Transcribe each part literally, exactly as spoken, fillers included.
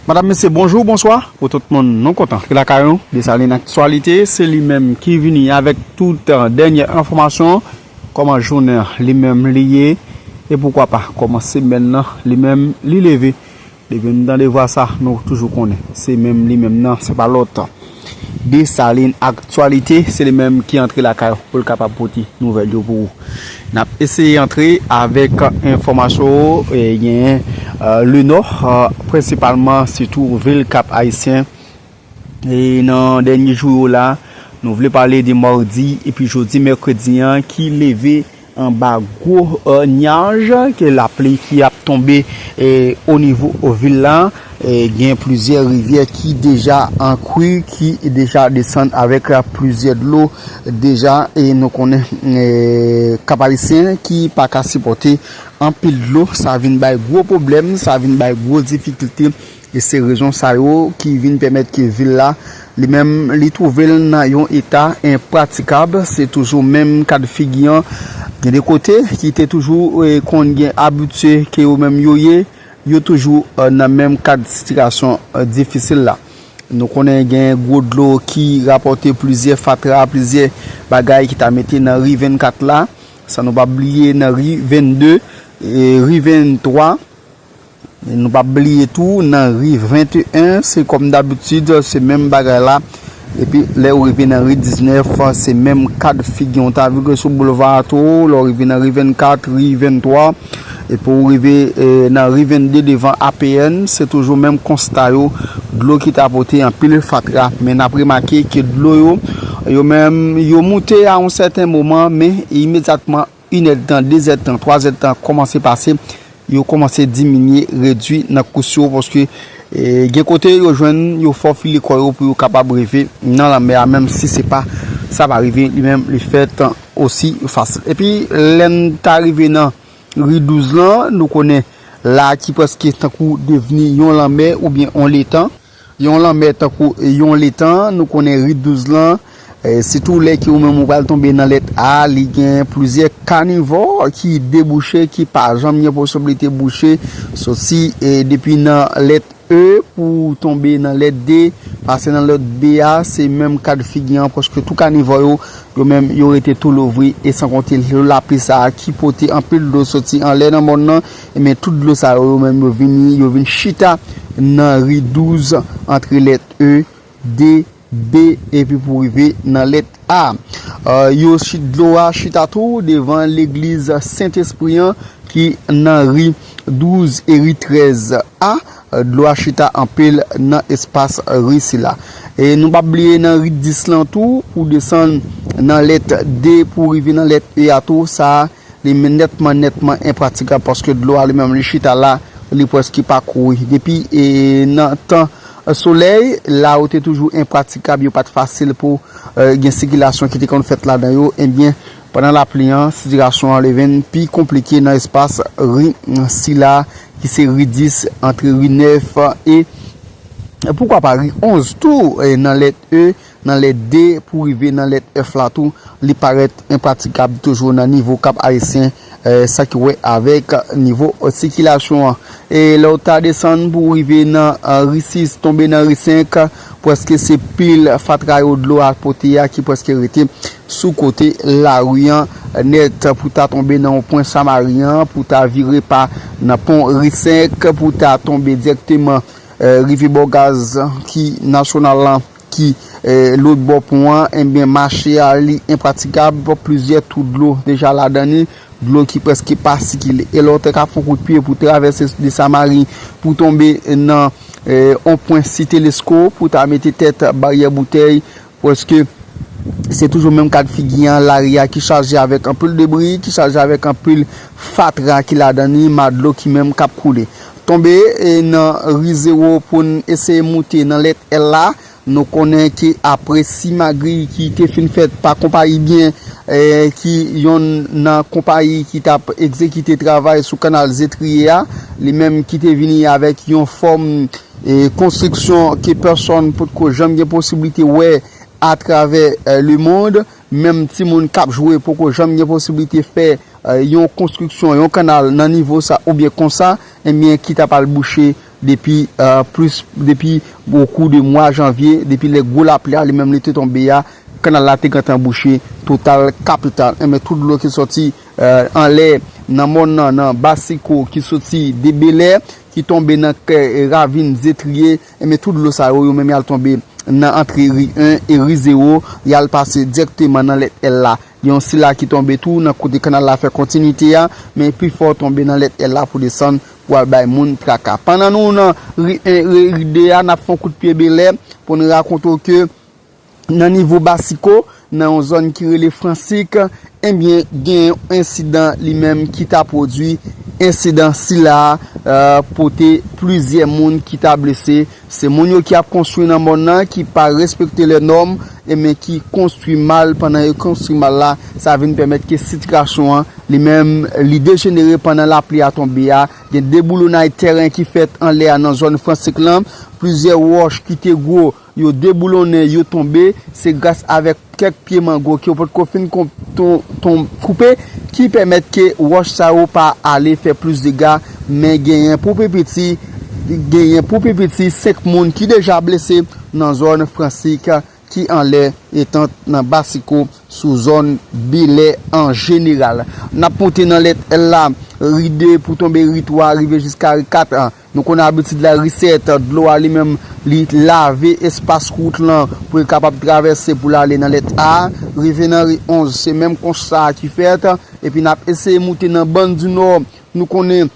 Madam, mesye, bonjou, bonswa. Pou tout moun, nou kontan. Ki lakay nou, Desalin Aktyalite, se li menm ki vini avèk tout, euh, dènyè enfòmasyon. Kòman jounen an li menm li ye? E poukwa pa, kòman semèn nan li menm li leve? Depi nou tande vwa sa, nou toujou konnen. Se menm li menm nan, se pa lòt. Desalin Aktyalite, se li menm ki antre lakay ou pou l kapab pote nouvèl yo pou ou. N ap eseye antre avèk enfòmasyon yo, e, gen, e, Lenò, e, prensipalman sitou vil Kap Ayisyen. E nan dènye jou yo la, nou vle pale de madi epi jodi mèkredi an ki leve anba gwo, e, nyaj ke lapli ki ap tonbe, e, o nivo vil la. E, gen plizyè rivyè ki deja an kwi, ki deja desann avèk, e, plizyè dlo deja. E nou konnen, e, Kap Ayisyen ki pa ka sipòte anpil dlo, sa vin bay gwo pwoblèm, sa vin bay gwo difikilte. E se rezon sa yo ki vin pèmèt ke vil la, li menm, li twouve l nan yon eta enpratikab. Se toujou menm kad figi an. Gen de kote ki te toujou, e, konn gen abitye ke yo menm yo ye, yo toujou, e, nan menm kad sitiyasyon, e, difisil la. Nou konnen gen gwo dlo ki rapòte plizyè fatra, plizyè bagay ki ta mete nan ri vennkat la. San nou pa bliye nan ri vennde, e, ri venntwa. Nou p ap bliye tou, nan ri venteyen, se kòm dabitid, se menm bagay la. Epi, lè ou rive nan ri diznèf, se menm kad figi. Ou ta vire sou boulva a tou, lè ou rive nan ri vennkat, ri venntwa, epi ou rive, e, nan ri vennde devan A P N, se toujou menm konsta yo, dlo ki ta pote anpil fatra. Men n ap remake ke dlo yo, yo menm, yo moute a yon sèten moman, men imedyatman, inèdtan, dezèdtan, twazèdtan kòmanse pase, yo kòmanse diminye, redui nan kous yo, paske, e, gen kote yo jwenn, yo fòfile kò yo pou yo kapab rive nan lanmè a, menm si se pa, sa pa rive, li menm, li fèt osi fasil. Epi, lè n ta rive nan ri douz lan, nou konnen la ki prèske tankou devni yon lanmè oubyen yon letan. Yon lanmè tankou yon letan, nou konnen ri douz lan, e, sitou lè ke ou menm ou pral tonbe nan lèt A, li gen plizyè kanivò ki debouche, ki pa janm gen posiblite bouche, soti, e, depi nan lèt E pou tonbe nan lèt D, pase nan lèt B a, se menm kad figi an, paske tout kanivò yo, yo menm, yo rete tou louvri, e san konte dlo lapli sa a ki pote anpil dlo soti anlè nan mòn nan, ebyen, tout dlo sa yo, yo menm, yo vini, yo vin chita nan ri douz, antre lèt E, D, B, epi pou rive nan lèt A. E, yo chi-, dlo a chita tou devan legliz Sentespri an ki nan ri douz e ri trèz A. E, dlo a chita anpil nan espas ri sila. E nou p ap bliye nan ri dis lan tou, pou desann nan lèt D pou rive nan lèt E a tou, sa a li men-, nètman, nètman enpratikab, paske dlo a li menm, li chita la, li prèske pa kouri. Depi, e, nan tan solèy, la yo te toujou enpratikab, yo pa t fasil pou, e, gen sikilasyon ki te konn fèt ladan yo. Ebyen, pandan lapli an, sitiyasyon an li vin pi konplike nan espas ri sila, ki se ri dis, antre ri nèf e, poukwa pa ri onz tou, e, nan lèt E, nan lèt D pou rive nan lèt F la tou, li parèt enpratikab toujou nan nivo Kap Ayisyen, e, sa ki wè avèk nivo sikilasyon an. E lè w ta desann pou rive nan, e, ri sis, tonbe nan ri senk, prèske se pil fatra yo dlo a pote a ki prèske rete sou kote lari an nèt pou ta tonbe nan yon pwen Samari an, pou ta vire pa nan pon ri senk, pou ta tonbe dirèkteman, e, rive bò gaz ki nasyonal lan, ki, e, lòt bò pon an, ebyen, mache a, li enpratikab, plizyè twou dlo deja ladan li, dlo ki prèske pa sikile. E lè w te ka fè yon kout pye pou travèse de Samari, pou tonbe nan, e, yon pwen Site Lesko, pou ta mete tèt Baryè Boutèy, prèske se toujou menm kad figi an, lari a ki chaje avèk anpil debri, ki chaje avèk anpil fatra ki ladan li, ma dlo ki menm k ap koule. Tonbe, e, nan ri zewo pou n eseye moute nan lèt L la, nou konnen ke apre simagri ki te fin fèt pa konpayi byen, e, ki yonn nan konpayi ki t ap egzekite travay sou kanal Zetriye a, li menm ki te vini avèk yon fòm, e, konstriksyon ke pèsonn potko janm gen posiblite wè atravè, e, lemonn, menm timoun k ap jwe poko janm gen posiblite fè, e, yon konstriksyon, yon kanal nan nivo sa oubyen konsa, ebyen, ki ta pral bouche depi, euh, plis, depi okou de mwa janvye, depi lè gwo lapli a li menm li te tonbe a, kanal la te gentan bouche total kapital. Enben, tout dlo ki sòti, euh, anlè nan mòn nan, nan Basiko, ki soti de Belè, ki tonbe nan kè, eh, ravin Zetriye, enben, tout dlo sa yo, yo menm y al tonbe nan antre ri en e ri zewo, y al pase dirèkteman nan lèt L la. Gen yon sila ki tonbe tou nan kote kanal la fè kontinite a, men pifò tonbe nan lèt L la pou desann pou al bay moun traka. Pandan nou nan ri en e ri de a, n ap fè yon kout pye Belè pou n rakonte w ke nan nivo Basiko, nan yon zòn ki rele Fransik, ebyen, gen yon ensidan li menm ki ta pwodui. Ensidan sila a, euh, pote plizyè moun ki ta blese. Se moun yo ki ap konstwi nan mòn nan, ki pa respekte lè nòm, e men ki konstwi mal. Pandan yo konstwi mal la, sa vin pèmèt ke sitiyasyon an, li menm, li dejenere pandan lapli a tonbe a. Gen deboulonay tèren ki fèt anlè a nan zòn Fransik lan. Plizyè wòch ki te gwo, yo deboulonnen, yo tonbe. Se gras avèk kèk pye mango ke yo potko fin kon-, ton-, ton-, koupe, ki pèmèt ke wòch sa yo pa ale fè plis dega, men genyen pou pi piti, genyen pou pi piti senk moun ki deja blese nan zòn Fransik ki anlè etant nan Basiko sou zòn Belè an jeneral. N ap monte nan lèt L la, ri de pou tonbe ri twa, rive jiska ri kat. Nou konnen abitid la, ri sèt, dlo a li menm, li lave espas wout lan pou l kapab travèse pou l ale nan lèt A. Rive nan ri onz, se menm konsta a ki fèt. Epi n ap eseye moute nan Bann di Nò. Nou konnen,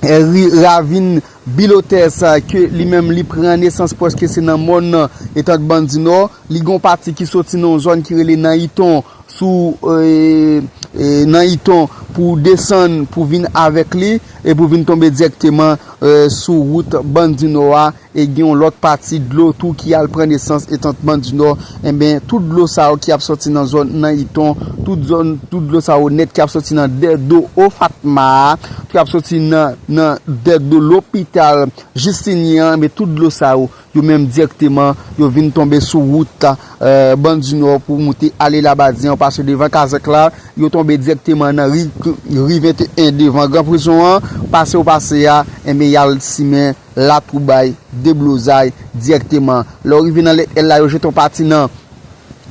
eh, ri ravin Bilotès, eh, ke li menm li pran nesans prèske se nan mòn nan, etant Bann di Nò. Li gen yon pati ki soti nan yon zòn ki rele nan Iton, sou, eh, eh, nan Iton pou desann, pou vin avèk li, e pou vin tonbe dirèkteman, eh, sou wout Bann di Nò a, e gen yon lòt pati dlo tou ki al pran nesans etant Bann di Nò. Enben, tout dlo sa yo ki ap sòti nan zòn nan Iton, tout zòn, tout dlo sa yo nèt ki ap sòti nan dèdo Ofatma a, ki ap sòti nan, nan dèdo lopital Jistini an, enben, tout dlo sa yo, yo menm dirèkteman, yo vin tonbe sou wout, eh, Bann di Nò pou moute ale Labadyen, yo pase devan kazèk la, yo tonbe dirèkteman nan ri, ri venteyen devan gran prizon an, pase yo pase a, enben, y al simen latwoubay, deblozay dirèkteman. Lè w rive nan lèt L la, yo jete yon pati nan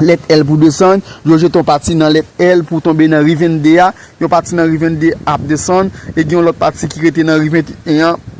lèt L pou desann, yo jete yon pati nan lèt L pou tonbe nan ri vennde a, yon pati nan ri vennde ap desann, e gen yon lòt pati ki rete nan ri venteyen an.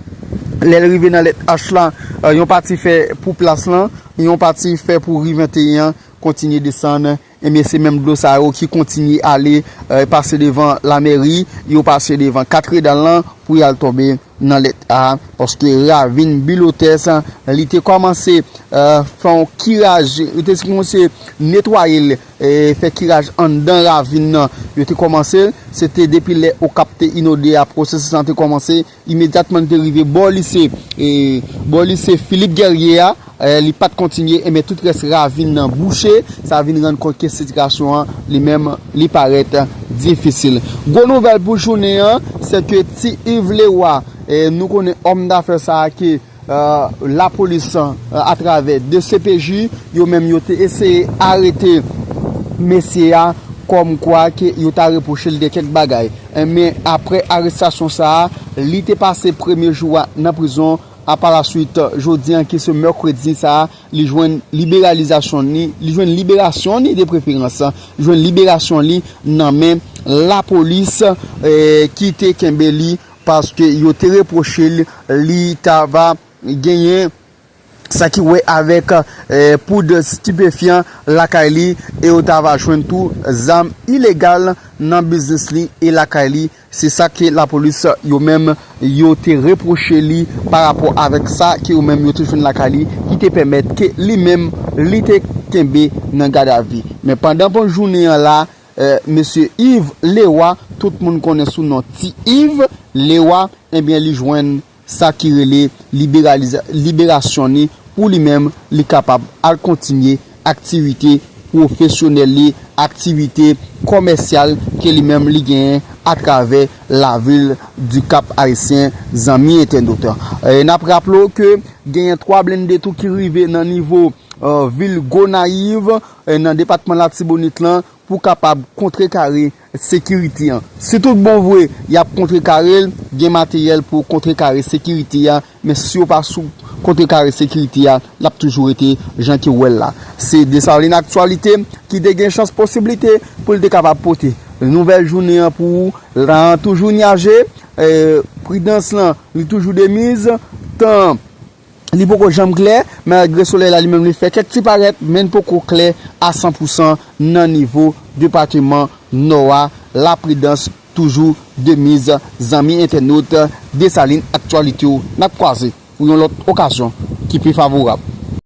Lè l rive nan lèt H la, eh, yon pati fè pou plas lan, yon pati fè pou ri venteyen an, kontinye desann. Ebyen, se menm dlo sa yo ki kontinye ale, eh, pase devan lamèri, yo pase devan katredal lan pou y al tonbe nan lèt A, paske ravin Bilotès, li te kòmanse, eh, fè yon kiraj, li te kòmanse netwaye l, eh, fè kiraj anndan ravin nan. Yo te kòmanse, se te depi lè Okap te inode a, pwosesis lan te kòmanse, imedyatman li te rive bò lise, eh, bò lise Philippe Guerrier a, eh, li pa t kontinye, enben tout rès ravin nan bouche, sa vin rann kont ke sitiyasyon an, li menm, li parèt difisil. Gwo nouvèl pou jounen an, se ke Ti Yves Leroy, eh, nou konnen òm dafè sa a ke, eh, lapolis, eh, atravè D C P J, yo menm yo te eseye arete mesye a, kòmkwa ke yo ta repwoche l de kèk bagay. Enben, aprè arestasyon sa a, li te pase premye jou a nan prizon. Apalaswit, jodi an ki se mèkredi sa a, li jwenn liberalizasyon li, li jwenn liberasyon li de preferans, li jwenn liberasyon li nan men lapolis, eh, ki te kenbe li paske yo te repwoche l, li ta va genyen sa ki wè avèk, eh, poud stipefyan lakay li, e yo ta va jwenn tou zam ilegal nan biznis li e lakay li. Se sa ke lapolis yo menm yo te repwoche li pa rapò avèk sa ke yo menm yo te jwenn lakay li, ki te pèmèt ke li menm li te kenbe nan gadavi. Men pandan bon jounen an la, eh, mesye Yves Leroy, tout moun konnen sou non Ti Yves Leroy, ebyen li jwenn sa ki rele liberaliza-, liberasyon ni pou li menm li kapab al kontinye aktivite pwofesyonèl li, aktivite kòmèsyal ke li menm li genyen atravè lavil di Kap Ayisyen, zanmi entènot. E n ap raple w ke genyen twa blende tou ki rive nan nivo, eh, vil Gonayiv, eh, nan depatman Latibonit lan, pou kapab kontrekare sekirite an. Si tout bon vre y ap kontrekare l, gen materyèl pou kontrekare sekirite a, men si yo pa sou kontrekare sekirite a, l ap toujou rete jan ke w wè l la. Se Desalin Aktyalite ki te gen chans posiblite pou l te kapab pote nouvèl jounen an pou ou. Tan an toujou nyaje, eh, pridans lan li toujou de miz, tan li poko janm klè, malgre solèy la li menm li fè kèk ti parèt, men l poko klè a san pou san nan nivo depatman Nò a. Lapridans toujou de miz, zanmi entènot Desalin Aktyalite yo. N ap kwaze pou yon lòt okazyon ki pi favorab.